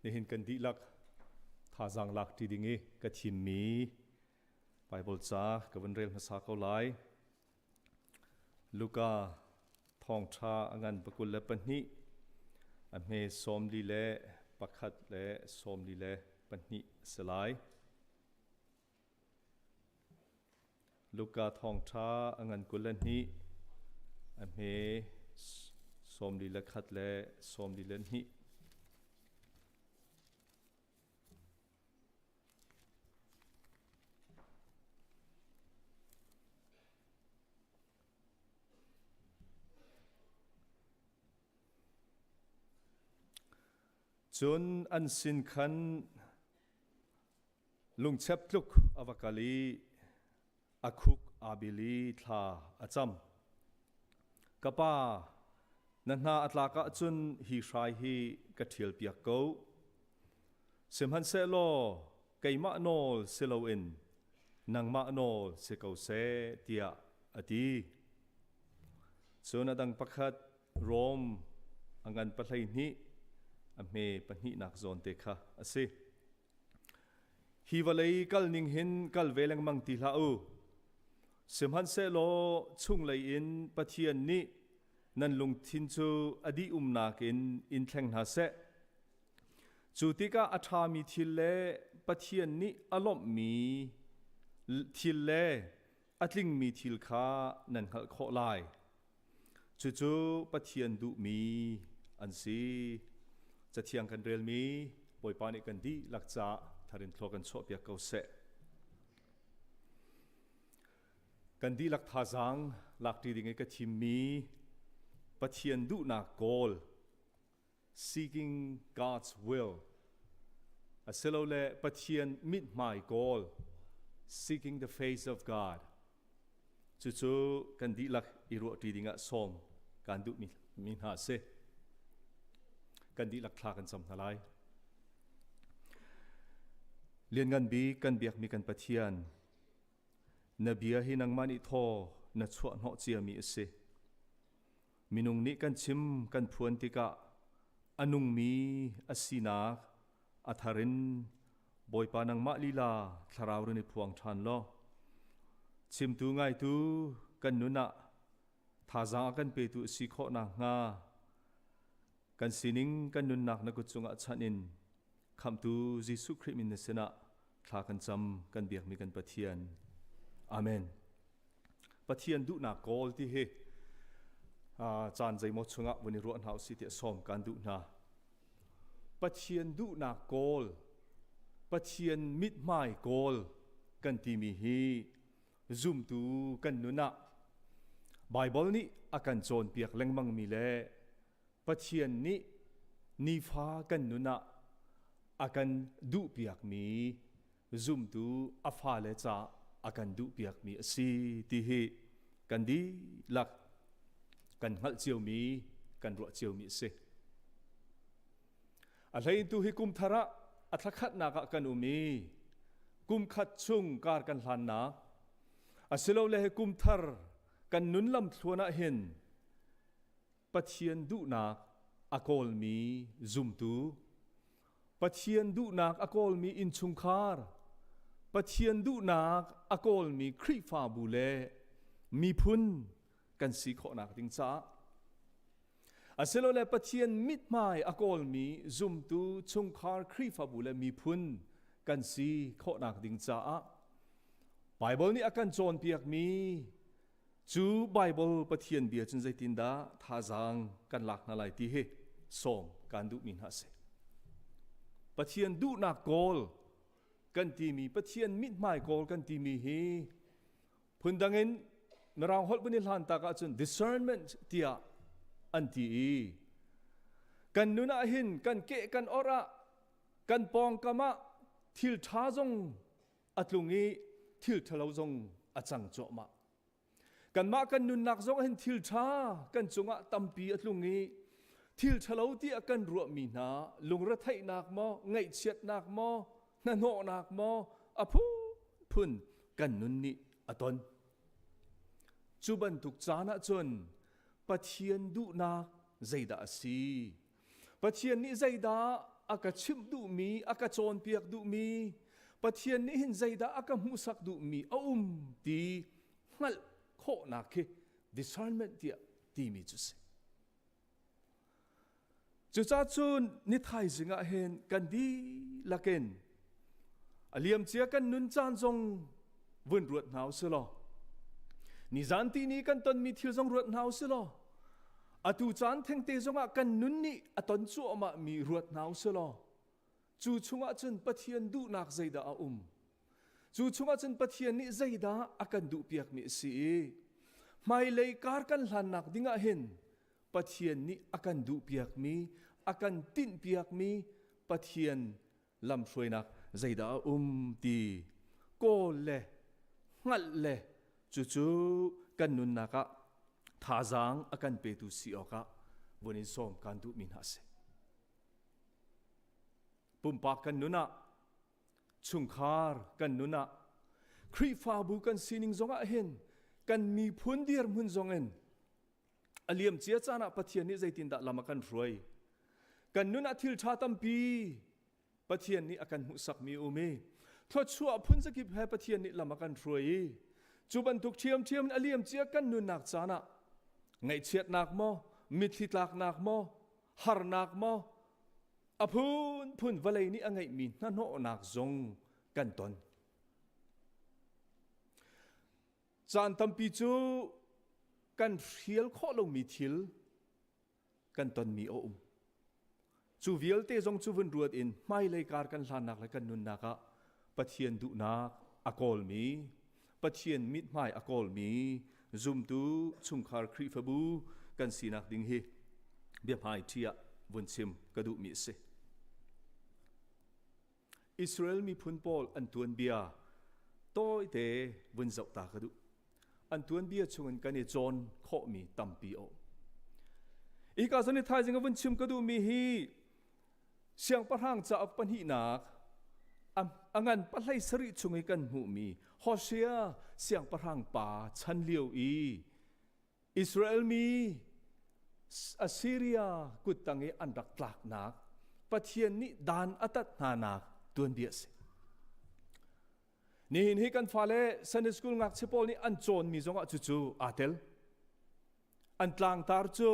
Nihin kan dihlak thazaang lak ṭi ding i ka thimmi Baibal ca ka vun rel hmasa ko lai. Luka thawngṭha a ngan pakul le pahnih a hme sawmli le pakhat le sawmli le pahnih a si lai. Luka thawngṭha a ngan kul le hnih a hme sawmli le khat le sawmli le hnih. Cun an sin khan Lungchep tluk a va kal i a khuk aa bil i thla a cam. Ka pa, na hna a tlak ahcun hi hrai hi ka ṭhialpiak ko. Sihmanhsehlaw keimah nawl si loin nangmah nawl si ko seh, tiah a ti. Cun a dang pakhat Rom a ngan pahleihnih a hme pahnihnak zawn te kha a si. Hi vawlei kal ning hin kal ve lengmang ti hlah u. Sihmanhsehlaw chunglei in Pathian nih nan lungthin cu a dih umnak in in thleng hna seh. Cu tikah a ṭhami thil le Pathian nih a lawmhmi thil le a tlingmi thil kha nan hngalh khawh lai. Cucu Pathian duhmi an si. Cathiang kan relmi Bawipa nih kan dihlak caah tharin thlua kan chuahpiak ko seh. Kan dihlak thazaang lakṭi ding i ka thimmi Pathian duhnak kawl seeking God's will asilole Pathian mithmai kawl seeking the face of God cucu kan dihlak i ruahṭi dingah sawm kan duhmi mi hna a si. Kan dihlak thla kan cam hna lai. Lianngan bik kan biakmi kan Pathian, na bia hi nangmah nih thaw na chuah hnawh ciami a si. Minung nih kan chim kan phuan tikah a nungmi a sinak a thar in Bawipa nangmah lila thlarau rin i phuang ṭhan law chimtu ngaitu kan nun ah thazaang a kan petu a si khawh nakhnga kan sining kan nunnak na kut cungah chanh in khamhtu Jesuh Khrih min na sinah thla kan cam kan biakmi kan Pathian. Amen. Pathian duhnak kawl ti hi caan zeimaw chungah vun i ruah hna usih tiah sawm kan duh hna. Pathian duhnak kawl, Pathian mithmai kawl kan timi hi zumtu kan nun ah Baibal nih a kan cawnpiak lengmangmi le Pathian nih nifa kan nun ah a kan duhpiakmi zumtu a fale ca a kan duhpiakmi a si ti hi kan dihlak kan hngalh ciomi kan ruah ciomi a si. A hleitu hi kum thar ah a thlakhatnak ah kan um i kum khat chung kar kan hlannak asilole hi kum thar kan nun lam thluan ah hin Pathian duhnak a kawlmi zumtu Pathian duhnak a kawlmi innchungkhar Pathian duhnak a kawlmi Khrihfabu le miphun kan si khawhnak ding caah asilole Pathian mithmai a kawlmi zumtu chungkhar Khrihfabu le miphun kan si khawhnak ding caah Baibal nih a kan cawnpiakmi Cu Baibal Pathian bia cun zeitindah thazaang kan lak hna lai ti hi sawm kan duhmi hna a si. Pathian duhnak kawl kan timi Pathian mithmai kawl kan timi hi phundang in Mirang holh vun i hlan tak ahcun discernment tiah an ti i kan nun ah hin kan keh kan or ah kan pawngkam ah thil ṭha zong a tlung i thil ṭhalo zong a cang cuahmah. Kanmah kan nunnak zong hin thil ṭha kan cungah tampi a tlung i thil ṭhalo tiah kan ruahmi hna lungretheihnak maw, ngaihchiatnak maw, hnahnawhnak maw a phunphun kan nun nih a ton. Cu bantuk caan ahcun Pathian duhnak zeidah a si? Pathian nih zeidah a a ka chimh duhmi, a ka cawnpiak duhmi, Pathian nih hin zeidah a ka hmuhsak duhmi a um ti hngalh khawhnak khi discernment tiah timi cu si. Cucaah cun ni thaizing ah hin kan dihlak in a liamcia kan nun caan zong vun ruat hna usih law nizan ti ni kan tonmi thil zong ruat hna usih law atu caan thengte zongah kan nun nih a ton cuahmah mi ruat hna usih law cu chungah cun Pathian duhnak zeidah a um? Cu chungah cun Pathian nih zeidah a kan duhpiakmi a si i hmailei kar kan hlannak dingah hin Pathian nih a kan duhpiakmi, a kan tinhpiakmi Pathian lamhruainak zeidah a um ti kawl le hngalh le cucu kan nunnak ah thazaang a kan petu si awkah vun in sawm kan duhmi hna a si. Pumpak kan nun ah, chungkhar kan nun ah, Khrihfabu kan sining zongah hin kan miphun dirhmun zongin a liamcia caan ah Pathian nih zeitindah lam a kan hruai. Kan nun ah thil ṭha tampi Pathian nih a kan hmuhsakmi um i thluachuah phun zakip he Pathian nih lam a kan hruai i cu bantuk ṭhiamṭhiam in a liamcia kan nunnak caan ah ngaihchiatnak maw, mitthli tlaknak maw, harnak maw, a phunphun vawlei nih a ngeihmi hnahnawhnak zong kan ton. Caan tampi cu kan hrial khawh lomi thil kan tonmi a um. Cu vialte zong cu vun ruat in hmailei kar kan hlannak le kan nunnak ah Pathian duhnak a kawlmi, Pathian mithmai a kawlmi zumtu chungkhar Khrihfabu kan sinak ding hi biahmai ṭhi ah vun chim ka duhmi a si. Israel miphun pawl an tuanbia tawite vun zoh ta ka duh. An tuanbia chungin kan i cawn khawhmi tampi a um. Hika zawn i thaizing a vun chim ka duhmi hi Siangpahrang cauk pahnihnak a ngan pahlei sarih chung i kan hmuhmi Hosea siangpahrang pa chan lio i Israel mi Assyria kuttang i an rak tlaknak Pathian nih dan a tat hnanak tuanbia a si. Nihin hi kan fale Sunday school ngakchia pawl nih an cawnmi zongah cucu aa tel. An tlangtar cu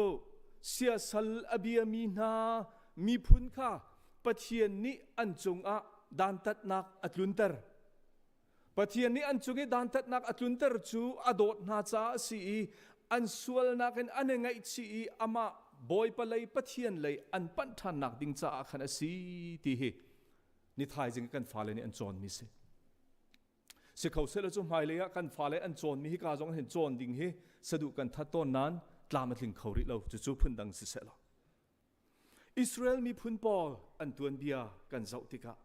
siasal a biami hna miphun kha Pathian nih an cungah dantatnak a tlunter. Pathian nih an cung i dantatnak a tlunter cu a dawt hna caah a si i an sualnak in an i ngaihchih i amah Bawipa lei Pathian lei an panh ṭhannak ding caah khan a si ti hi ni thaizing kan fale nih an cawnmi si. Si kho seh cu hmailei ah kan fale an cawnmi hi ka zong hin cawn ding hi saduh kan that tawn nain tlam a tling kho rih lo cucu phundang si seh law. Israel miphun pawl an tuanbia kan zoh tikah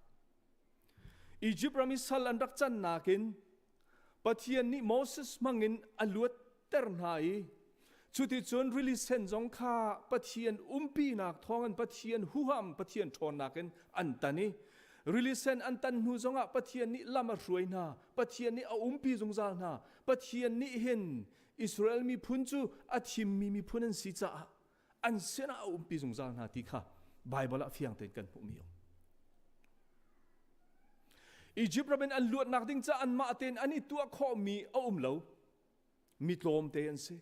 Egypt ram i sal an rak cannak in Pathian nih Moses hmangin a luatter hna i cuticun rili sen zong kha Pathian umpinak thawngin Pathian huham Pathian ṭhawnnak in an tan i rili sen an tan hnu zongah Pathian nih lam a hruai hna Pathian nih a umpi zungzal hna Pathian nih hin Israel miphun cu a thimmi miphun an si caah an sinah a umpi zungzal hna ti kha Baibal ah fiang tein kan hmuhmi um. Egypt ram in an luatnak ding ca anmah tein an i tuah khawhmi a um lo. Mi tlawmte an si.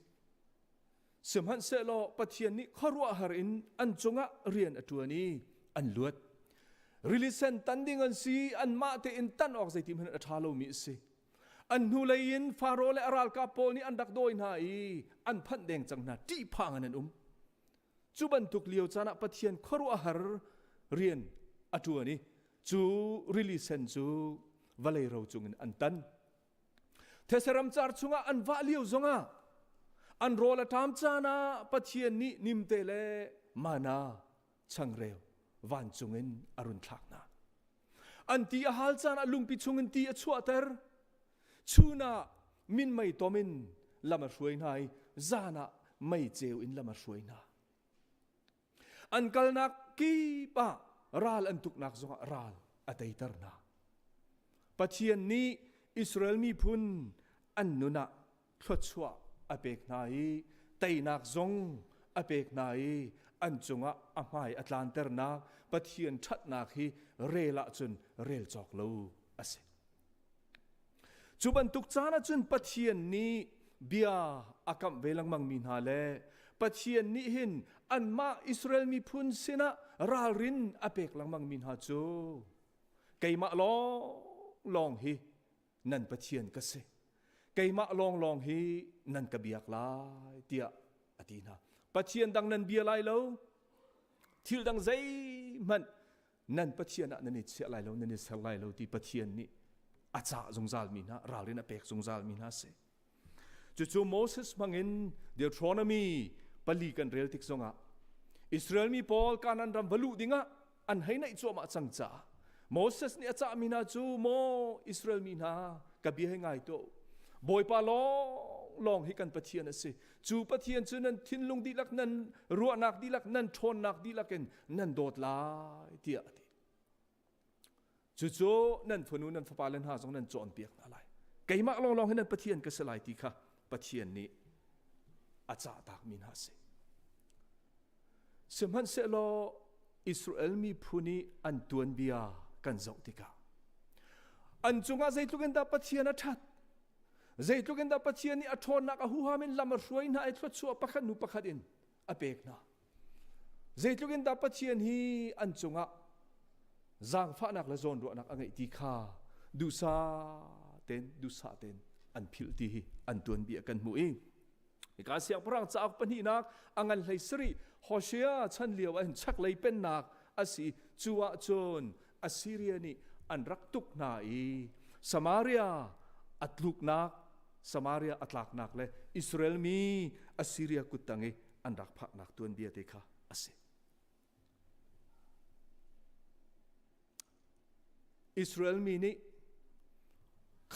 Sihmanhsehlaw Pathian nih khuaruahhar in an cungah rian a ṭuan i an luat. Rili sen tan ding an si, anmah tein tan awk zeitin hmanh a ṭha lomi a si. An hnulei in Faro le a ralkap pawl nih an rak dawi hna i an phanh deng cang hna, ṭihphang in an um. Cu bantuk lio caan ah Pathian khuaruahhar rian a ṭuan i cu rili sen cu vawlei ro cungin an tan. These ramcar chungah an vah lio zongah an rawl a ṭam caan ah Pathian nih nimte le mana changreu vancung in a run thlak hna. An ti a hal caan ah lungpi chungin ti a chuahter. Chun ah minmei tom in lam a hruai hna i zan ah meiceu in lam a hruai hna. An kalnak kip ah ral an tuknak zongah ral a teiter hna. Pathian nih Israel miphun an nun ah thluachuah a pek hna i teinak zong a pek hna i an cungah a hmai a tlanternak Pathian ṭhatnak hi rel ahcun rel cawk lo a si. Cu bantuk caan ahcun Pathian nih bia a kamh ve lengmang mi hna le Pathian nih hin anmah Israel miphun sinah ralrin a pek lengmang mi hna cu keimah lawnglawng hi nan Pathian ka si. Keimah lawnglawng hi nan ka biak lai tiah a ti hna. Pathian dang nan bia lai lo. Thil dang zeihmanh nan Pathian ah nan i chiah lai lo, nan i ser lai lo ti Pathian nih a cah zungzal mi hna, ralrin a pek zungzal mi hna si. Cucu Moses hmangin Deuteronomy pali kan rel tik zongah Israel mi pawl Kanaan ram va luh dingah an hei naih cuahmah cang caah Moses nih a cahmi hna cu maw Israel mi hna ka bia hi ngai tuah u. Bawipa lawnglawng hi kan Pathian a si. Cu Pathian cu nan thinlung dihlak, nan ruahnak dihlak, nan ṭhawnnak dihlak in nan dawt lai tiah a ti. Cucu nan fanu nan fapale hna zong nan cawnpiak hna lai. Keimah lawnglawng hi nan Pathian ka si lai ti kha Pathian nih a cahtakmi hna a si. Sihmanhsehlaw Israel miphun i an tuanbia kan zoh tikah an cungah zeitluk in dah Pathian a ṭhat, zeitluk in dah Pathian nih a ṭhawnnak a huham in lam a hruai hna i thluachuah pakhat hnu pakhat in a pek hna. Zeitluk in dah Pathian hi an cungah zaangfahnak le zawnruahnak a ngeih ti kha duhsah tein duhsah tein an philh ti hi an tuanbia kan hmuh i hika siangpahrang cauk pahnihnak a ngan hlei sarih Hosea chan lio ah hin chaklei pennak a si cu ah cun Assyria nih an rak tuk hna i Samaria a tluknak Samaria a tlaknak le Israel mi Assyria kuttang i an rak phaknak tuanbia te kha a si. Israel mi nih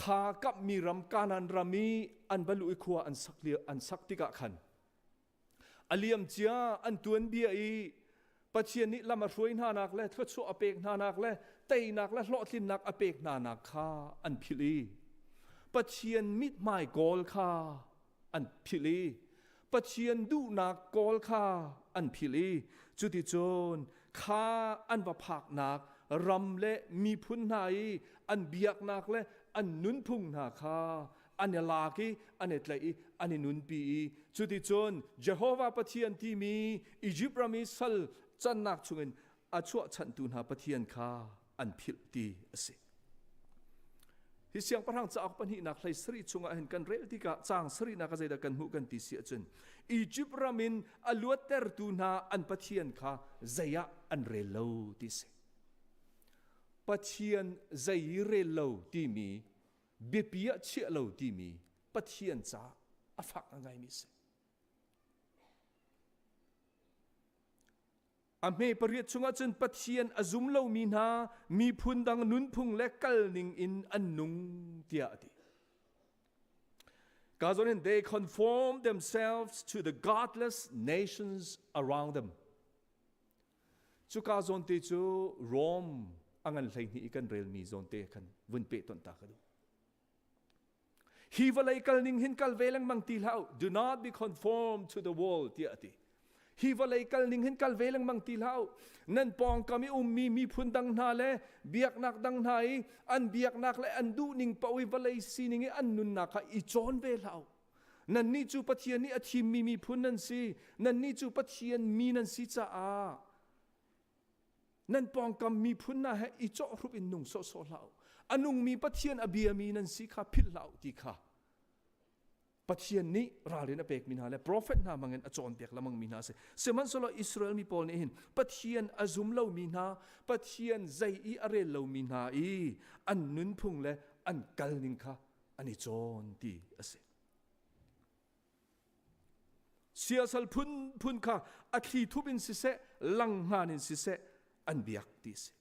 kha kamhmi ram Kanaan ram i an va luh i khua an sak lio an sak tikah khan a liamcia an tuanbia i Pathian nih lam a hruai hnanak le thluachuah a pek hnanak le teinak le hlawhtlinnak a pek hnanak kha an philh i Pathian mithmai kawl kha an philh i Pathian duhnak kawl kha an philh i cuticun kha an va phaknak ram le miphun hna i an biaknak le an nunphung hna kha an i lak i an i tlaih i an i nunpi i cuticun Jehovah Pathian timi Izipt ram i sal cannak chungin a chuahchanhtu hna Pathian kha an philh ti a si. Hi siangpahrang cauk pahnihnak hlei sarih chungah hin kan rel tikah caang sarihnak ah zeidah kan hmuh kan ti si ahcun Egypt ram in a luattertu hna an Pathian kha zei ah an rel lo ti si. Pathian zei i rel lo timi biapi ah chiah lo timi Pathian caah a fak ngaimi si. A hme pariat chungah cun Pathian a zum lomi hna miphun dang nunphung le kalning in an nung tiah a ti. Ka zawn in they conform themselves to the godless nations around them. Cuka zawn te cu Rome a ngan 12 i kan relmi zawn te khan vun peh ton ta ka duh. Hi vawlei kal ning hin kal ve lengmang ti hlah u. Do not be conformed to the world tiah a ti. Hi vawlei kal ning hin kal ve lengmang ti hlah u. Nan pawngkam i ummi miphun dang hna le biaknak dang hna i an biaknak le an duhning paoh i vawlei sining i an nunnak kha i cawn ve hlah u. Nannih cu Pathian nih a thimmi miphun nan si. Nannih cu Pathian mi nan si caah Nan pawngkam miphun hna he i cawhhrup in nung sawhsawh hlah u. A nungmi Pathian a biami nan si kha philh hlah u ti kha Pathian nih ralrin a pekmi hna le profet hna hmangin a cawnpiak lengmangmi hna a si. Sihmanhsehlaw Israel mi pawl nih hin Pathian a zum lomi hna, Pathian zei i a rel lomi hna i an nunphung le an kalning kha an i cawn ti a si. Siasal phunphun kha a thli thup in siseh, langhngan in siseh an biak ti a si.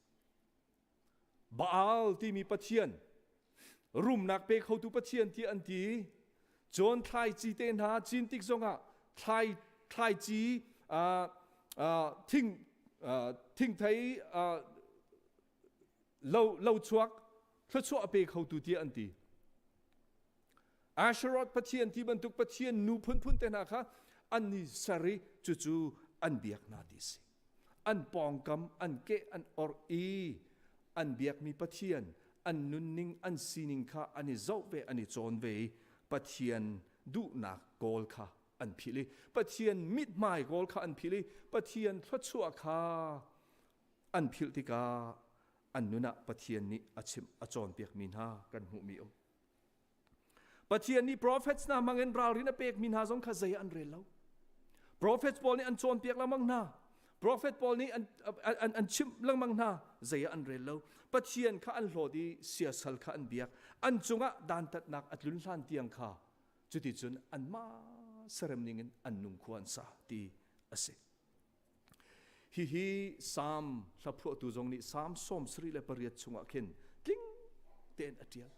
Baal timi pathian, rumnak pe khotu pathian tiah an ti. Cun thlaici te hna cin tik zongah thlai thlaici thing thingthei lo lo chuak thluachuah a pe khotu tiah an ti. Asheroth pathian ti bantuk pathian nu phunphun te hna kha an i ser i cucu an biak hna ti si. An pawngkam an keh an orh i an biakmi Pathian an nunning an sining kha an i zoh ve an i cawn ve i Pathian duhnak kawl kha an philh i Pathian mithmai kawl kha an philh i Pathian thluachuah kha an philh tikah an nun ah Pathian nih a chimh a cawnpiakmi hna kan hmuhmi um. Pathian nih prophets hna hmangin ralrin a pekmi hna zong kha zei an rel lo. Prophets pawl nih an cawnpiak lengmang hna. Prophet pawl nih an, an, an chimh lengmang hna. Zei ah an rel lo. Pathian kha an hlawt i siasal kha an biak. An cungah dantatnak a tlun hlan tiang kha cuticun anmah serem ningin an nung khua an sa ti a si. Hihi Salm hlaphuahtu zong nih Salm 78 chungah khin tling tein a ṭial.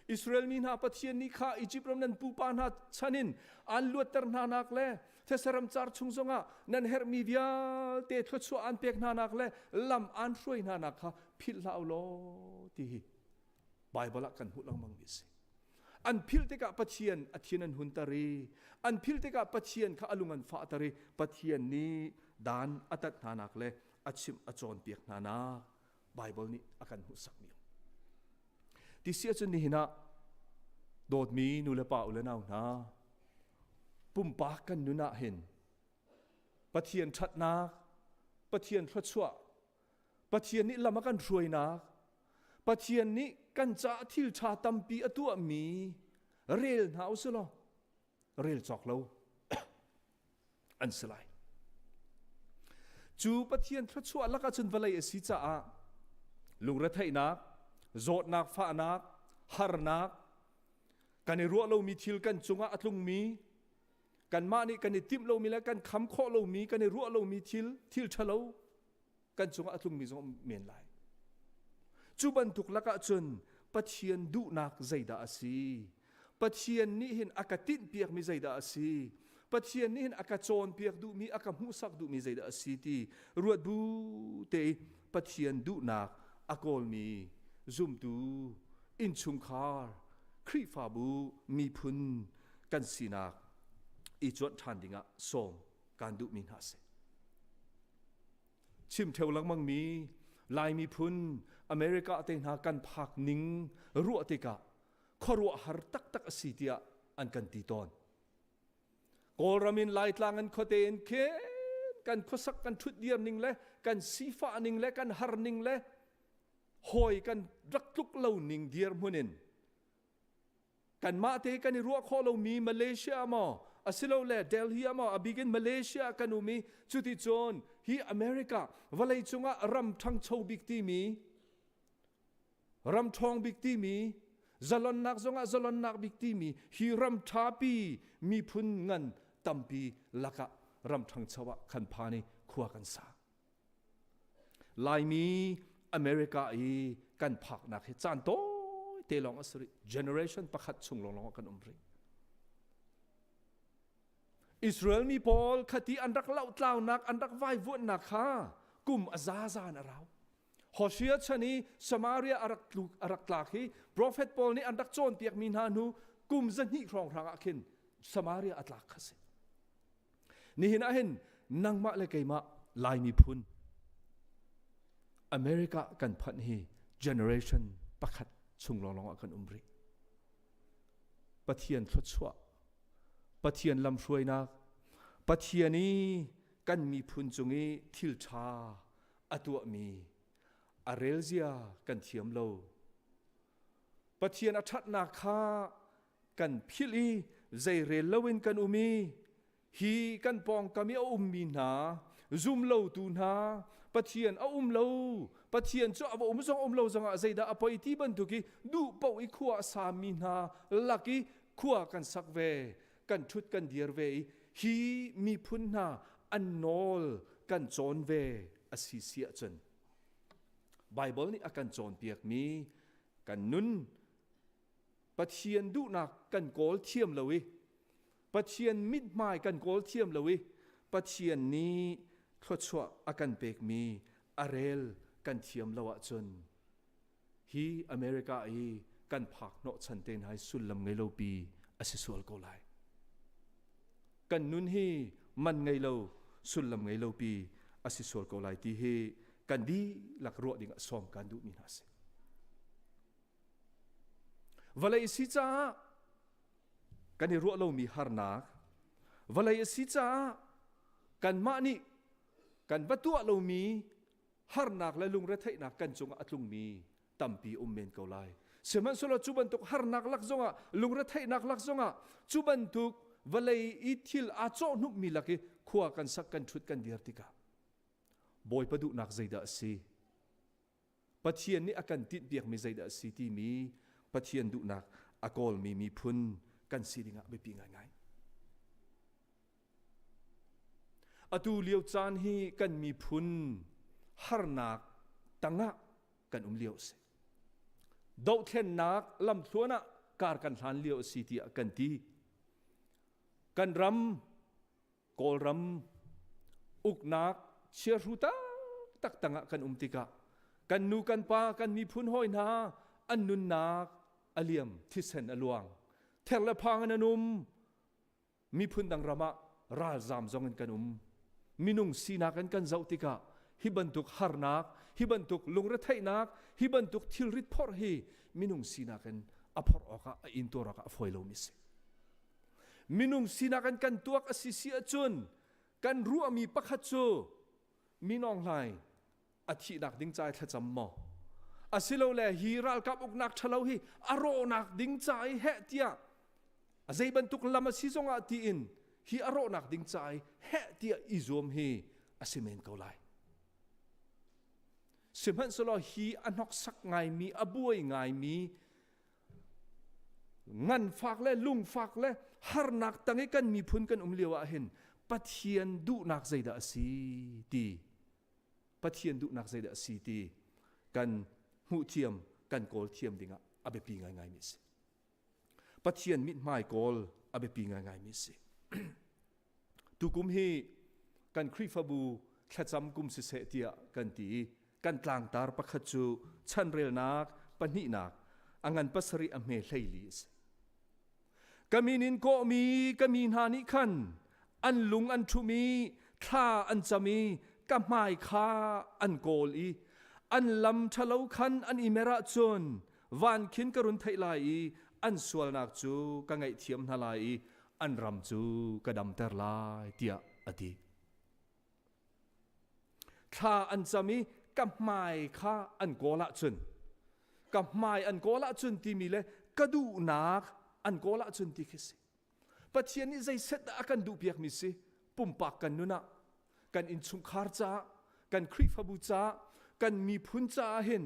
Israel mi hna Pathian nih kha Izipt ram nan pupa hna chan in aan luatter hna nak le these car chung zongah nan herhmi vialte thluachuah aan pek hna nak le lam aan hruai hna nak kha philh hlah u law ti hi Baibal ah kan hmuh lengmang mi a si. An philh tikah Pathian a thin an hunter i an philh tikah Pathian kha a lung an fahter i Pathian nih dan a tat hnanak le a chimh a cawnpiak hnanak Baibal nih a kan hmuhsakmi um. Ti si ahcun nihin ah dawtmi nu le pa u le nau hna pumpak kan nun ah hin Pathian ṭhatnak, Pathian thluachuah, Pathian nih lam a kan hruainak, Pathian nih kan caah thil ṭha tampi a tuahmi rel hna u law rel cawk lo an si lai. Cu Pathian thluachuah lakah cun vawlei a si caah lungretheihnak, zawtnak, fahnak, harnak, kan i ruah lomi thil kan cungah a tlungmi, kanmah nih kan i timh lomi le kan kham khawh lomi, kan i ruah lomi thil, thil ṭhalo kan cungah a tlungmi zong um men lai. Cu bantuk lakah cun Pathian duhnak zeidah a si? Pathian nih hin a ka tinhpiakmi zeidah a si? Pathian nih hin a ka cawnpiak duhmi, a ka hmuhsak duhmi zeidah a si ti ruat bu te i Pathian duhnak a kawlmi zumtu, innchungkhar, Khrihfabu, miphun kan sinak i cuanh ṭhan dingah sawm kaan duhmi hna a si. Chim theo lengmangmi Lai miphun America te hna kan phak ning ruah tikah khuaruahhar taktak a si tiah an kan ti tawn. Kawlram in Laitlang in khuate in khin kan khuasak kan ṭhut dir ning le kan sifah ning le kan har ning le hawi kan rak tluk lo ning dirhmun in Kanmah te kan i ruah khawh lomi Malaysia maw asilole Delhi ah maw a bik in Malaysia kan um i cuticun hi America vawlei cungah ram ṭhangcho bik timi ram ṭhawng bik timi zalonnak zongah zalonnak bik timi hi ram ṭhapi miphun ngan tampi lakah ram ṭhangcho ah khan phan i khua kan sa. Laimi America i kan phaknak hi caan tawi te lawng a si rih. Generation pakhat chung lawnglawng ah kan um rih. Israel mi pawl khati an rak lohtlaunak, an rak vaivuanhnak kha kum a zaza in a rau. Hosea chan i Samaria a rak tluk a rak tlak hi prophet pawl nih an rak cawnpiakmi hna hnu kum zahnih hrawnghrang ah khin Samaria a tlak kha si. Nihin ah hin nangmah le keimah Lai miphun America kan phanh hi generation pakhat chung lawnglawng ah kan um rih. Pathian thluachuah, Pathian lamhruainak, Pathian i kan miphun cung i thil ṭha a tuahmi a relzia kan thiam lo. Pathian a ṭhatnak kha kan philh i zeirel loin kan um i hi kan pawngkam i a ummi hna zumlotu hna Pathian a um lo Pathian cu a va um zong um lo zongah zeidah a poi ti bantuk i duh paoh i khua a sami hna lak i khua kan sak ve kan ṭhut kan dir ve i hi miphun hna an nawl kan cawn ve a si si ahcun Baibal nih a kan cawnpiakmi kan nun Pathian duhnak kan kawl thiam lo i Pathian mithmai kan kawl thiam lo i Pathian nih thluachuah a kan pekmi a rel kan thiam lo ahcun hi America i kan phak hnawhchan te hna hi sullam ngei lo pi a si sual ko lai. Kan nun hi man ngei lo, sullam ngei lo pi a si sual ko lai ti hi kan dihlak ruah ding ah sawm kan duhmi hna a si. Vawlei si caah kan i ruah lomi harnak, vawlei a si caah kanmah nih kan va tuah lomi harnak le lungretheihnak kan cungah a tlungmi tampi um men ko lai. Sihmanhsehlaw cu bantuk harnak lak zongah, lungretheihnak lak zongah, cu bantuk vawlei i thil aa cawhhnupmi lak i khua kan sak kan ṭhut kan dir tikah Bawipa duhnak zeidah a si? Pathian nih a kan tinhpiakmi zeidah a si timi Pathian duhnak a kawlmi miphun kan si dingah biapi ngaingai. Atu lio caan hi kan miphun harnak tangah kan um lio a si. Dohthlennak lamthluan ah kar kan hlan lio a si tiah kan ti. Kan ram Kawlram uknak chiahru taktak tangah kan um tikah kan nu kan pa kan miphun hawi hna an nunnak a liam, thisen a luang, ther le phang in an um. Miphun dang ram ah ralzam zong in kan um. Minung sinak in kan zoh tikah hi bantuk harnak, hi bantuk lungretheihnak, hi bantuk thilrit phorh hi minung sinak in a phorh awkah, a intuar awkah a fawi lomi a si. Minung sinak in kan tuak a si si ahcun kan ruahmi pakhat cu minawng hlai a thihnak ding ca i thlacam maw, asilole hi ralkap uknak ṭhalo hi a rawhnak ding ca i heh tiah a zei bantuk lam a si zongah tiin hi a rawhnak ding ca i heh tiah i zuam hi a si men ko lai. Sihmanhsehlaw hi a hnoksak ngaimi, a buai ngaimi, nganfak le lungfak le harnak tang i kan miphun kan um lio ah hin Pathian duhnak zeidah a si ti, Pathian duhnak zeidah a si ti kan hmuh thiam, kan kawl thiam dingah a biapi ngaingaimi a si. Pathian mithmai kawl a biapi ngaingaimi a si. Tukum hi kan Khrihfabu thlacam kum siseh tiah kan ti i kan tlangtar pakhat cu chanrelnak pahnihnak a ngan pasarih a hme 14 a si. Ka min in kawhmi ka mi hna nih khan an lung an ṭhum i thla an cam i ka hmai kha an kawl i an lam ṭhalo khan an i mer ahcun van khin ka run theih lai i an sualnak cu ka ngaihthiam hna lai i an ram cu ka damter lai tiah a ti. Thla an cam i ka hmai kha an kawl ahcun, ka hmai an kawl ahcun timi le ka duhnak an kawl ahcun ti khi si. Pathian nih zeiset dah a kan duhpiakmi si? Pumpak kan nun ah, kan innchungkhar caah, kan Khrihfabu caah, kan miphun caah hin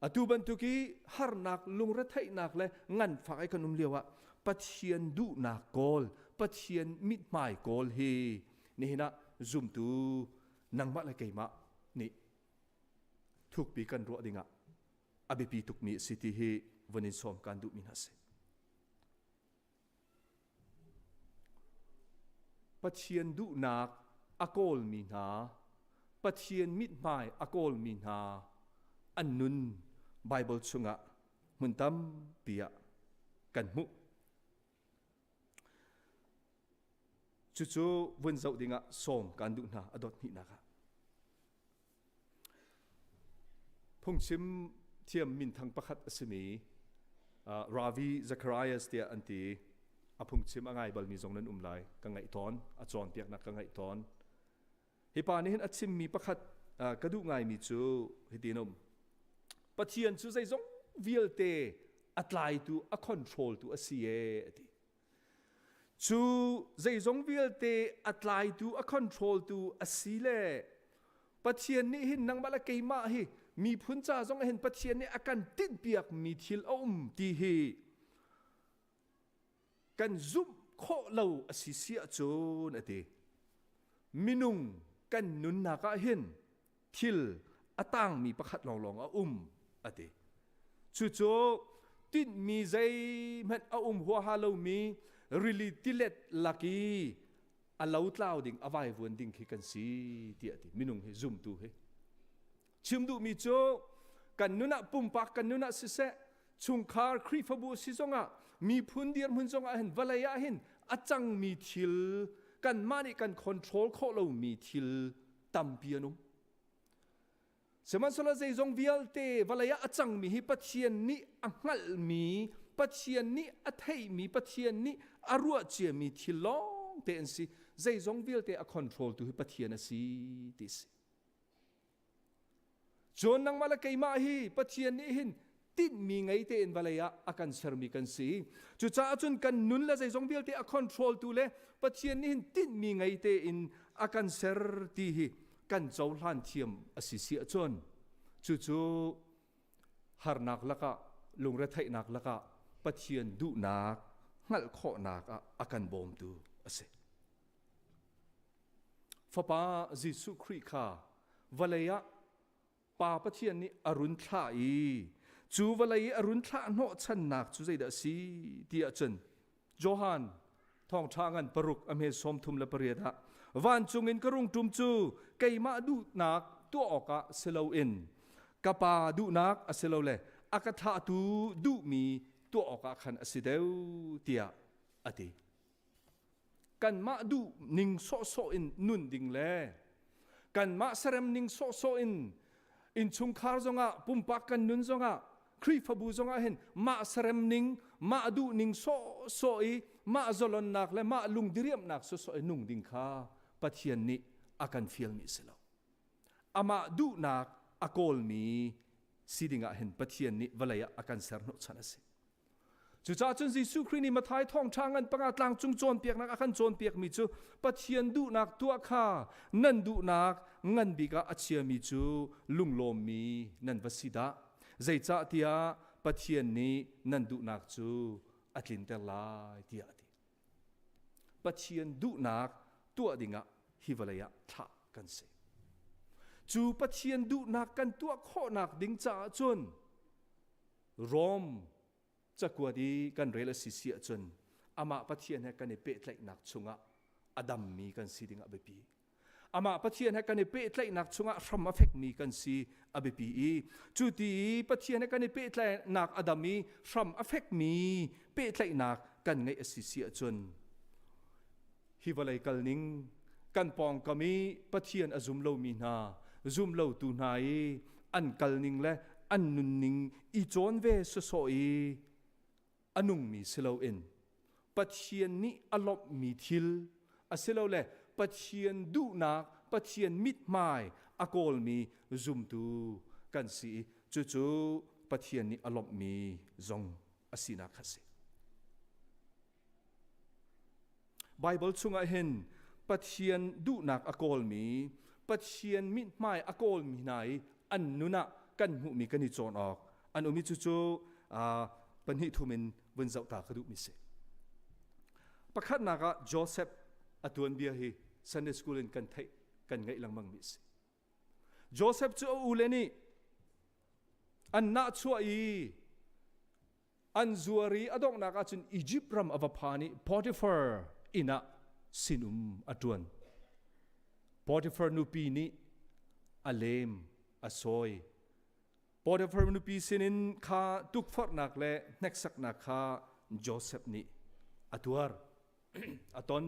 Atu bantuk i harnak, lungretheihnak le nganfak i kan um lio ah Pathian duhnak kawl, Pathian mithmai kawl hi nihin ah zumtu nangmah le keimah nih thukpi kan ruah dingah a biapi tukmi a si ti hi von in sawm kan duhmi hna a si. Pathian duhnak a kawlmi hna, Pathian mithmai a kawlmi hna an nun Baibal chungah hmun tampi ah kan hmuh. Cucu vun zoh dingah sawm kan duh hna a dot hnihnak ah. Phungchim thiam minthang pakhat a simi Ravi Zacharias tiah an ti. A phungchim a ngai balmi zong nan um lai. Ka ngaih tawn. A cawnpiaknak ka ngaih tawn. Hi pa nih hin a chimmi pakhat ka duh ngaimi cu hitin um. Pathian cu zeizong vialte a tlaitu, a control tu a si ee a ti. Cu zeizong vialte a tlaitu, a controltu a si le Pathian nih hin nangmah le keimah hi miphun ca zong hin Pathian nih a kan tinhpiakmi thil a um ti hi kan zumh khawh lo a si si ahcun a ti. Minung kan nunnak ah hin thil a tangmi pakhat lawnglawng a um a ti. Cucu tinhmi zeihmanh a um huaha lomi rili tilet lak i a lotlau ding, a vaivuan ding khi kan si tiah a ti. Minung hi zumtu hi. Chim duhmi cu kan nun ah pumpak kan nun ah siseh, chungkhar Khrihfabu si zongah, miphun dirhmun zongah hin vawlei ah hin a cangmi thil, kanmah nih kan control khawh lomi thil tampi an um. Sihmanhsehlaw zeizong vialte vawlei ah a cangmi hi Pathian nih a hngalhmi, Pathian nih a theihmi, Pathian nih a ruah ciami thil lawng te an si. Zeizong vialte a control tu hi Pathian a si ti si. Cun nangmah le keimah hi Pathian nih hin tinhmi ngei tein vawlei ah a kan sermi kan si. Cucaah cun kan nun le zeizong vialte a control tu le Pathian nih hin tinhmi ngei tein a kan ser ti hi kan cohlan thiam a si si ahcun cucu harnak lakah lungretheihnak lakah Pathian duhnak hngalh khawhnak ah a kan bawmtu a si. Fapa Jesuh Khrih kha vawlei ah Pa Pathian nih a run thlah i cu vawlei i a run thlah hnawhchannak cu zeidah a si ti ahcun Johan thawngṭha ngan paruk a hme 38 ah vancung in ka rung ṭum cu keimah duhnak tuah awkah si loin ka pa duhnak a si lo le a ka thlahtu duhmi tuah awkah khan a si deuh tiah a ti. Kanmah duh ning sawhsawh in nun ding le kanmah serem ning sawhsawh in innchungkhar zongah pumpak kan nun zongah Khrihfabu zongah hin mah serem ning mah duh ning sawhsawh i mah zalonnak le mah lungdiriamnak sawhsawh i nung ding kha Pathian nih a kan fialmi si lo. Amah duhnak a kawlmi si dingah hin Pathian nih vawlei ah a kan ser hnawhchan a si. Cucaah cun Jesuh Khrih nih Matthai thawngṭha ngan panga tlangcung cawnpiaknak a kan cawnpiakmi cu Pathian duhnak tuah kha nan duhnak ngan bik ah a chiami cu lunglawmmi nan va si dah. Zeicahtiah Pathian nih nan duhnak cu a tlinter lai tiah a ti. Pathian duhnak tuah dingah hi vawlei ah thlah kan si. Cu Pathian duhnak kan tuah khawhnak ding caah cun Rom cakuat i kan rel a si si ahcun amah Pathian he kan i pehtlaihnak chungah a dammi kan si ding a biapi. Amah Pathian he kan i pehtlaihnak chungah hram a fekmi kan si a biapi i cu ti i Pathian he kan i pehtlaihnak a dam i hram a fekmi pehtlaihnak kan ngeih a si si ahcun hi vawlei kalning kan pawngkam i Pathian a zum lomi hna zum lotu hna i an kalning le an nunning i cawn ve sawsawh i a nungmi si loin Pathian nih a lawmhmi thil asilole Pathian duhnak Pathian mithmai a kawlmi zumtu kan si i cucu Pathian nih a lawmhmi zong a sinak kha a si. Baibal chungah hin Pathian duhnak a kawlmi, Pathian mithmai a kawlmi hna i an nun ah kan hmuhmi kan i cawn awk an um i cucu pahnih thum in vun zoh ta ka duhmi si. Pakhatnak ah Joseph a tuanbia hi Sunday school in kan theih kan ngaih lengmang mi a si. Joseph cu a ule nih an nahchuah i an zuar i a donghnak ahcun Egypt ram a va phan i Potiphar inn ah sinum a ṭuan. Potiphar nupi nih a lem a sawi. Potiphar nupi sinin kha tukforhnak le hneksaknak kha Joseph nih a tuar, a ton.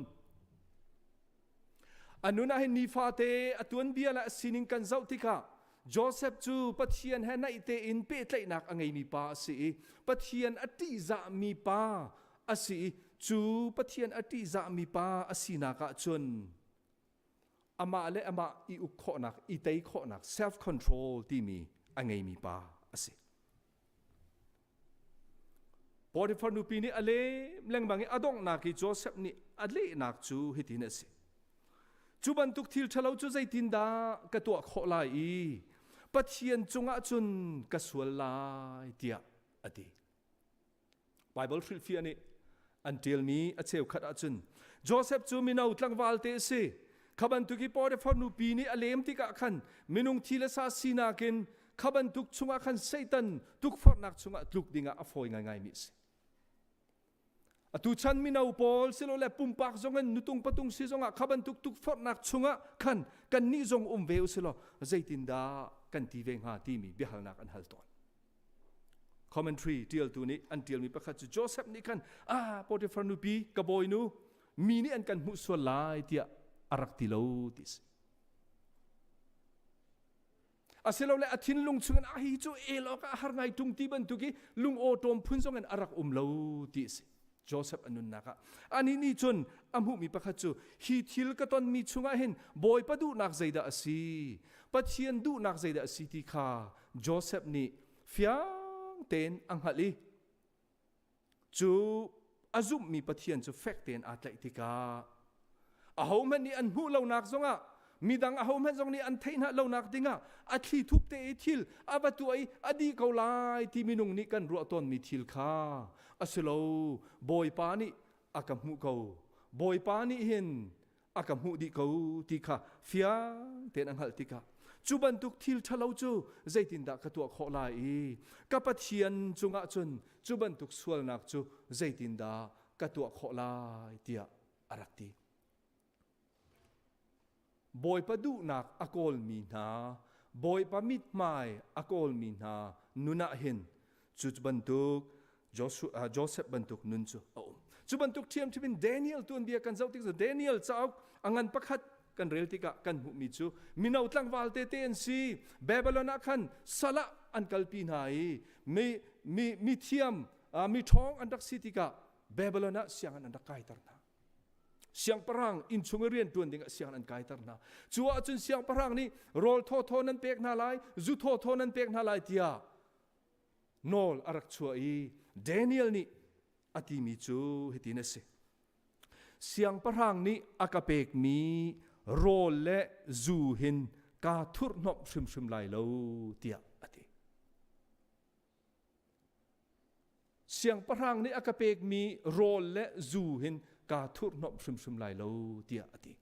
A nun ah hin nifate a tuanbia le a sining kan zoh tikah Joseph cu Pathian he naih tein pehtlaihnak a ngeimi pa a si i Pathian a ṭihzahmi pa a si i cu Pathian a ṭihzahmi pa a sinak ah cun amah le amah i uk khawhnak, i tei khawhnak, self control timi a ngeimi pa a si. Potiphar nupi nih a lem lengmang i a donghnak i Joseph nih a lehnak cu hitin a si. Cu bantuk thil ṭhalo cu zeitindah ka tuah khawh lai i Pathian cungah cun ka sual lai tiah a ti. Baibal hrilhfiah nih an ṭialmi a cheukhat ahcun Joseph cu mino tlangval te a si. Kha bantuk i Potiphar nupi nih a lem tikah khan minung thi le sa sinak in kha bantuk chungah khan Satan tukforhnak chungah tluk dingah a fawi ngaingaimi a si. Atu chan mino pawl silole pumpak zong in nutung patung si zongah kha bantuk tukforhnak chungah khan kannih zong um ve usilaw zeitindah kan ti ve hnga timi biahalnak an hal tawn. Commentary tialtu nih an tialmi pakhat cu Joseph nih khan ah Potiphar nupi ka bawinu. Mi nih an kan hmuh sual lai tiah a rak ti lo ti si. Asilole a thinlung chungin a hi cu el awk ah har ngai ṭung ti bantuk i lung awṭawm phun zongin a rak um lo ti a si. Joseph a nunnak ah. Anih nih cun a hmuhmi pakhat cu hi thil ka tonmi chungah hin Bawipa duhnak zeidah a si, Pathian duhnak zeidah a si ti kha Joseph nih fiang tein a hngalh i cu a zumhmi Pathian cu fek tein aa tlaih tikah ahohmanh nih an hmuh lonak zongah midang ahohmanh zong nih an theih hna lonak dingah a thli thup te i thil a va tuah i a dih ko lai ti minung nih kan ruah tawnmi thil kha a si lo. Bawipa nih a ka hmuh ko, Bawipa nih hin a ka hmuh dih ko ti kha fiang tein a hngalh tikah cu bantuk thil ṭhalo cu zeitindah ka tuah khawh lai i ka Pathian cungah cun cu bantuk sualnak cu zeitindah ka tuah khawh lai tiah a rak ti. Bawipa duhnak a kawlmi hna, Bawipa mithmai a kawlmi hna nun ah hin cu bantuk Joshua, Joseph bantuk nun cu a um. Cu bantuk ṭhiamṭhiam in Daniel tuanbia kan zoh tik cu Daniel cauk a ngan pakhat kan rel tikah kan hmuhmi cu mino tlangval tete an si. Babylon ah khan sal ah an kalpi hna i mi, mi, mi thiam, mi ṭhawng an rak si tikah Babylon ah sianginn an rak kaiter hna. Siangpahrang inn chung i rian ṭuan dingah sianginn an kaiter hna. Cu ahcun siangpahrang nih rawl thawthaw nan pek hna lai, zu thawthaw nan pek hna lai tiah nawl a rak chuah i Daniel nih a timi cu hitin a si. Siangpahrang nih a ka pekmi rawl le zu hin kaa thurhhnawmh hrimhrim lai lo tiah a ti. Siangpahrang nih a ka pekmi rawl le zu hin kaa thurhhnawmh hrimhrim lai lo tiah a ti.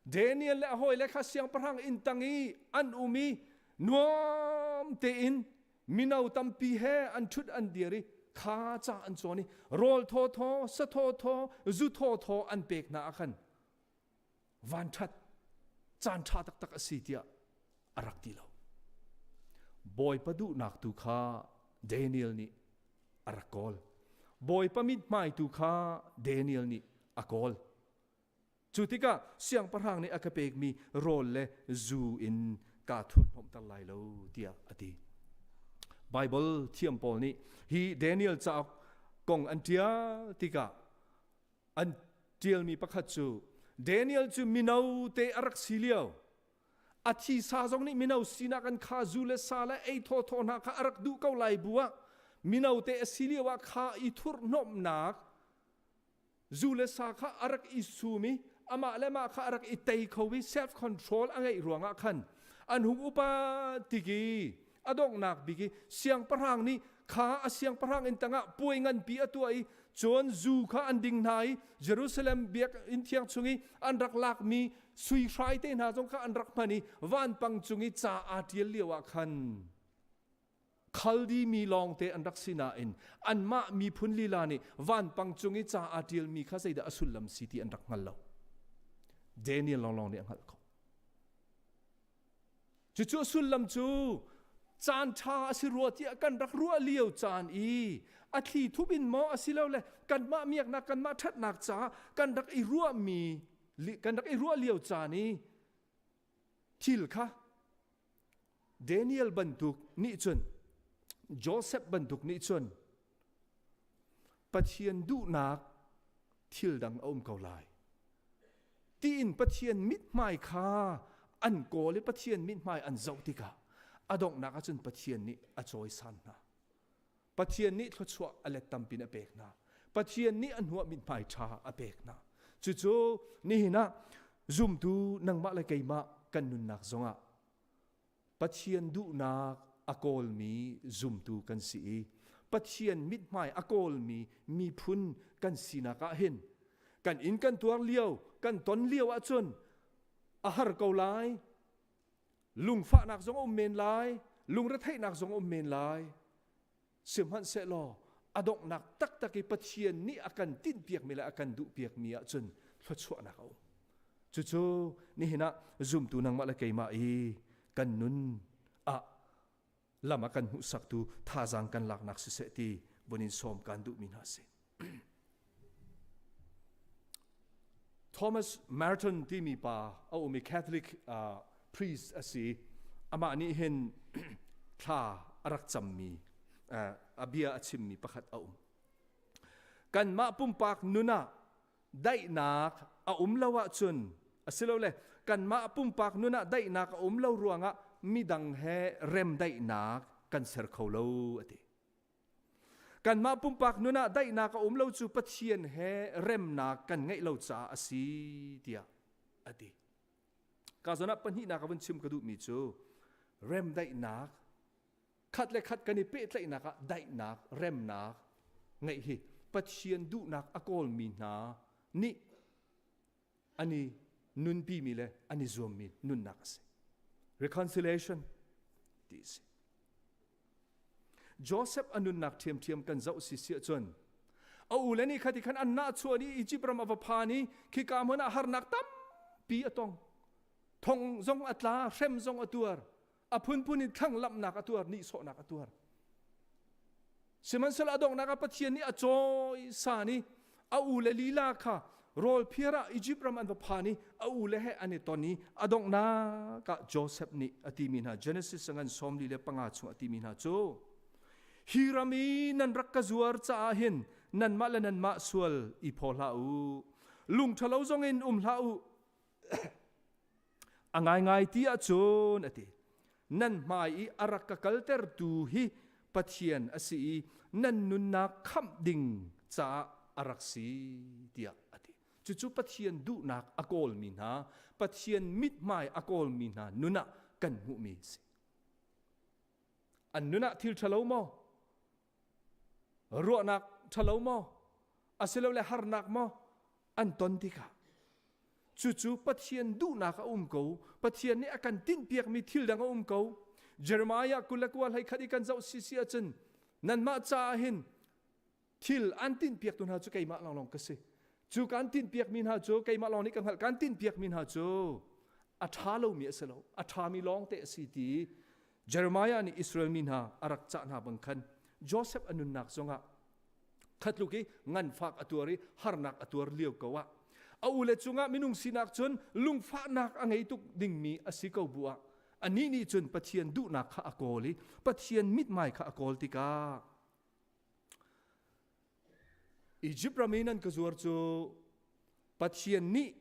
Daniel le a hawile kha siangpahrang inn tang i an um i nuam tein mino tampi he an ṭhut an dir i kha ca an cawn i rawl thawthaw, sa thawthaw, zu thawthaw an pek hna ah khan vanṭhat caan ṭha taktak a si tiah a rak ti lo. Bawipa duhnak tu kha Daniel nih a rak kawl. Bawipa mithmai tu kha Daniel nih a kawl. Cu tikah siangpahrang nih a ka pekmi rawl le zu in kaa thurhhnawmhter lai lo tiah a ti. Baibal thiam pawl nih hi Daniel cauk kong an ṭial tikah an ṭialmi pakhat cu Daniel cu mino te a rak si lio a thisa zong nih mino sinak an kha zu le sa le ei thawthaw hna kha a rak duh ko lai bu ah mino te a si lio ah kha i thurhhnawmhnak zu le sa kha a rak i sum i amah le mah kha a rak i tei kho i self control a ngeih ruangah khan an hung upa tik i a donghnak bik i siangpahrang nih kha a siangpahrang inn tangah puai nganpi a tuah i cun zu kha an ding hna i Jerusalem biakinn thiang chung i an rak lakmi sui hrai te hna zong kha an rak hman i vanpang cung i ca aa ṭial lio ah khan Khaldi mi lawngte an rak si nain anmah miphun lila nih vanpang cung i ca aa ṭialmi kha zeidah a sullam si ti an rak hngal lo. Daniel lawnglawng nih a hngalh ko. Cucu a sullam cu caan ṭha a si rua tiah kan rak ruah lio caan i a thli thup in maw asilole kanmah miaknak kanmah ṭhatnak caah kan rak i ruahmi kan rak i ruah lio caan i thil kha Daniel bantuk nih cun Joseph bantuk nih cun Pathian duhnak thil dang a um ko lai tiin Pathian mithmai kha an kawl i Pathian mithmai an zoh tikah a donghnak ahcun Pathian nih a cawisan hna. Pathian nih thluachuah a let tampin a pek hna. Pathian nih a hnuah mithmai ṭha a pek hna. Cucu nihin ah zumtu nangmah le keimah kan nunnak zongah Pathian duhnak a kawlmi zumtu kan si i Pathian mithmai a kawlmi miphun kan sinak ah hin kan inn kan tuar lio kan ton lio ahcun a har ko lai lungfahnak zong a um men lai lungretheihnak zong a um men lai sihmanhsehlaw a donghnak taktak i Pathian nih a kan tinhpiakmi le a kan duhpiakmi ahcun thluachuahnak a um cucu nihin ah zumtu nangmah le keimah i kan nun ah lam a kan hmuhsaktu thazaang kan laknak siseh ti vun in sawm kan duhmi hna si. Thomas Merton timi pa a um i Catholic priest a si. Amah nih hin thla a rak cammi, a bia a chimmi pakhat a um. Kanmah pumpak nun ah daihnak a um lo ahcun, asilole kanmah pumpak nun ah daihnak a um lo ruangah midang he remdaihnak kan ser kho lo, a ti. Kanmah pumpak nun ah daihnak a um lo cu Pathian he remnak kan ngeih lo caah a si tiah a ti. Ka zawn ah pahnihnak a vun chim ka duhmi cu remdaihnak, khat le khat kan i pehtlaihnak ah daihnak, remnak ngeih hi Pathian duhnak a kawlmi hna nih an i nunpimi le an i zuammi nunnak a si. Reconciliation ti a si. Joseph a nunnak ṭhiamṭhiam kan zoh si si ahcun a ule nih khati khan an nahchuah i Egypt ram a va phan i khika hmun ah harnak tampi a tong. Thong zong a tla, hrem zong a tuar, a phunphun in thlanglamhnak a tuar, nihsawhnak a tuar. Sihmanhsehlaw a donghnak ah Pathian nih a cawisan i a ule lila kha rawl phiar ah Egypt ram an va phan i a ule he an i ton i a donghnak ah Joseph nih a timi hna, Genesis ngan 45 chung a timi hna cu, "Hi ram i nan rak ka zuar caah hin nanmah le nanmah sual i phaw hlah u, lung ṭhalo zong in um hlah u. A ngaingai ti ahcun," a ti, "nan hmai i a rak ka kaltertu hi Pathian a si i nan nunnak khamh ding caah a rak si," tiah a ti. Cucu Pathian duhnak a kawlmi hna, Pathian mithmai a kawlmi hna nun ah kan hmuhmi a si. An nun ah thil ṭhalo maw? Ruahnak ṭhalo maw? Asilole harnak maw an ton tikah cucu Pathian duhnak a um ko. Pathian nih a kan tinhpiakmi thil dang a um ko. Jeremiah 29 hlei khat i kan zoh sisi ahcun, nanmah caah hin thil an tinhpiaktu hna cu keimah lawnglawng ka si. Cu kan tinhpiakmi hna cu keimah lawng nih ka hngalh. Kan tinhpiakmi hna cu a ṭha lomi a si lo, a ṭhami lawng te a si ti Jeremiah nih Israel mi hna a rak cah hna bang khan Joseph a nunnak zongah khatluk i nganfak a tuar i harnak a tuar lio ko ah, a ule cungah minung sinak cun lungfahnak a ngei tuk dingmi a si ko bu ah, anih nih cun Pathian duhnak kha a kawl i Pathian mithmai kha a kawl tikah, "Egypt ram i nan ka zuar cu Pathian nih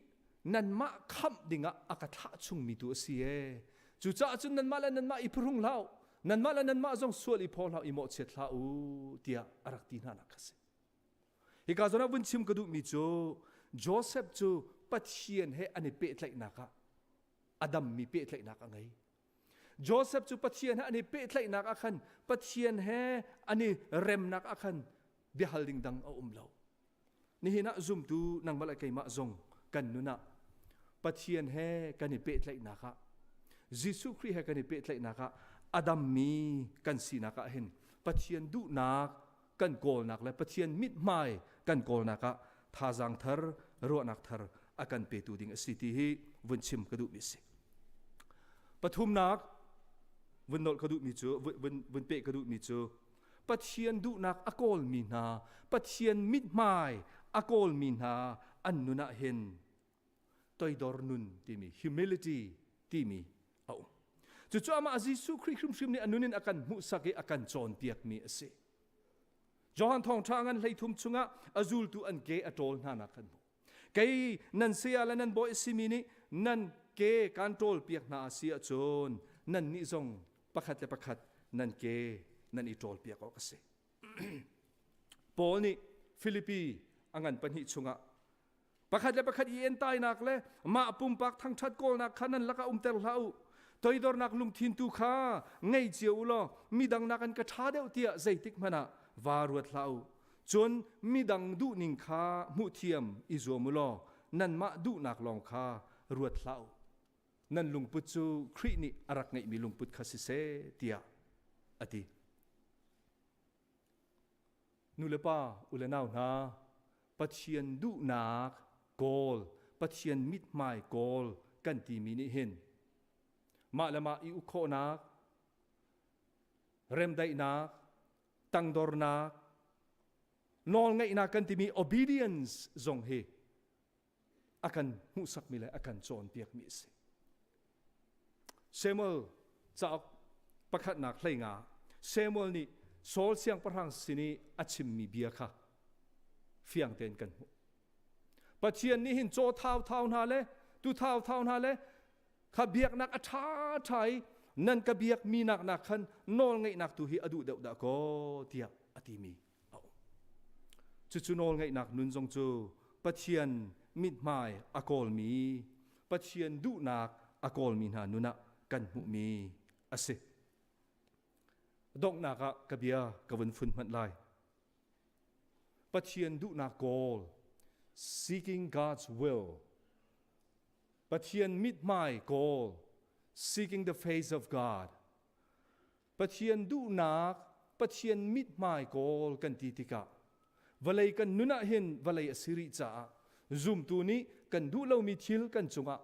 nanmah khamh dingah a ka thlah chungmi tu a si ee. Cucaah cun nanmah le nanmah i phuhrung hlah u, nanmah le nanmah zong sual i phaw hlah u, i mawhchiat hlah u," tiah a rak ti hna nak kha si. Hika zawn ah vun chim ka duhmi cu Joseph cu Pathian he an i pehtlaihnak ah a dammi pehtlaihnak a ngei. Joseph cu Pathian he an i pehtlaihnak ah khan, Pathian he an i remnak ah khan biahal ding dang a um lo. Nihin ah zumtu nangmah le keimah zong kan nun ah Pathian he kan i pehtlaihnak ah, Jesuh Khrih he kan i pehtlaihnak ah a dammi kan sinak ah hin Pathian duhnak kan kawlnak le Pathian mithmai kan kawlnak ah thazaang thar, ruahnak thar a kan petu ding a si ti hi vun chim ka duhmi a si. Pathumnak vun nolh ka duhmi cu, vun peh ka duhmi cu, Pathian duhnak a kawlmi hna, Pathian mithmai a kawlmi hna an nun ah hin toidor nun timi, humility timi a um. Cucu amah Jesuh Khrih hrimhrim nih a nun in a kan hmuhsak i a kan cawnpiakmi a si. Johan Thawngṭha ngan 13 chungah a zultu an ke a ṭawl hna nak kan hmuh. "Kei nan saya le nan bawi a simi nih nan ke kan ṭawl piak hna a si ahcun nannih zong pakhat le pakhat nan ke nan i ṭawl piak awk a si." Paul nih Filipi a ngan 2 chungah, "Pakhat le pakhat i entainak le mah pumpak thangṭhat kawlnak kha nan lakah umter hlah u. Toidornak lungthin tu kha ngei cio u law midang nakin ka ṭha deuh tiah zeitik hmanh ah vaa ruat hlah u. Cun midang duhning kha hmuhthiam i zuam u law nanmah duhnak lawng kha ruat hlah u. Nan lungput cu Khrih nih a rak ngeihmi lungput kha siseh," tiah a ti. Nu le pa, u le nau hna, Pathian duhnak kawl, Pathian mithmai kawl kan timi nih hin mah le mah i uk khawhnak, remdaihnak, tangdornak, nawlngaihnak kan timi obedience zong hi. a kan hmuhsakmi le a kan cawnpiakmi a si. Samuel cauk pakhatnak 15 Samuel nih Saul siangpahrang sin i a chimmi bia kha fiang tein kan hmuh. Pathian nih hin caw thau thau hna le tu thau thau hna le kha biaknak a ṭha ṭha i nan ka biak mi nak nak khan nawl ngeihnak tu hi a duh deuh dah kaw tiah a timi a um. Cucu nawl ngeihnak nun zong cu Pathian mithmai a kawlmi, Pathian duhnak a kawlmi hna nun ah kan hmuhmi a si. Donghnak ah ka bia ka vun fun hmanh lai. Pathian duhnak kawl, seeking God's will. Pathian mithmai kawl, seeking the face of God. Pathian duhnak, Pathian mithmai kawl kan ti tikah vawlei kan nun ah hin vawlei a si rih caah zumtu nih kan duh lomi thil kan cungah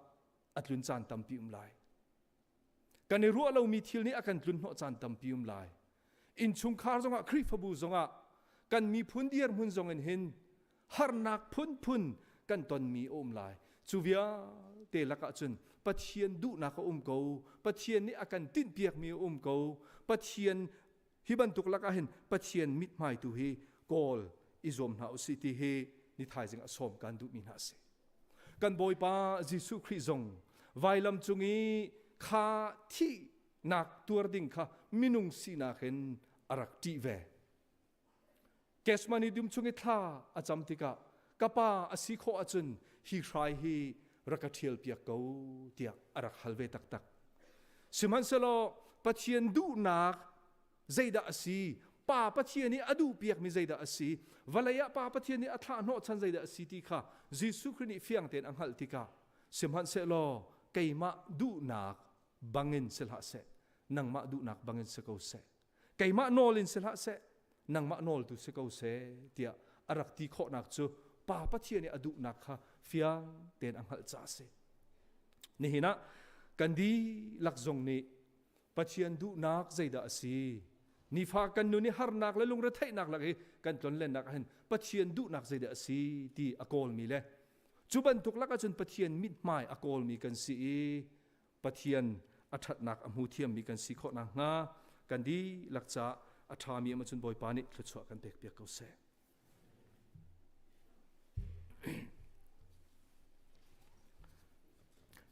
a tlun caan tampi um lai. Kan i ruah lomi thil nih a kan tlun hnawh caan tampi um lai. Innchungkhar zongah Khrihfabu zongah kan miphun dirhmun zong in hin harnak phunphun kan tonmi a um lai. Cu vialte lakah cun Pathian duhnak a um ko. Pathian nih a kan tinhpiakmi a um ko. Pathian hi bantuk lakah hin Pathian mithmai tu hi kawl i zuam hna usih ti hi ni thaizing a sawm kan duhmi hna a si. Kan Bawipa Jesuh Khrih zong vailam cung i kha thihnak tuar ding kha minung sinak in a rak ṭih ve. Gethsemane dum chung i thla a cam tikah ka pa a si khawh ahcun hi hrai hi rak ka ṭhial piak ko tiah a rak hal ve taktak. Sihmanhsehlaw Pathian duhnak zeidah a si? Pa Pathian nih a duhpiakmi zeidah a si? Vawlei ah Pa Pathian nih a thlah hnawhchan zeidah a si ti kha Jesuh Khrih nih fiang tein a hngalh tikah sihmanhsehlaw keimah duhnak bangin si hlah seh, nangmah duhnak bangin si ko seh. Keimah nawl in si hlah seh, nangmah nawl tu si ko seh tiah a rak ti khawhnak cu Pa Pathian i a duhnak kha fiang tein a hngalh caah a si. Nihin ah kan dihlak zong nih Pathian duhnak zeidah a si? Nifa kan nun i harnak le lungretheihnak lak i kan tlonlennak ah hin Pathian duhnak zeidah a si ti a kawlmi le cu bantuk lak ahcun Pathian mithmai a kawlmi kan si i Pathian a ṭhatnak a hmu thiammi kan si khawh nakhnga kan dihlak caah a ṭhami um ahcun Bawipa nih thluachuah kan pekpiak ko seh.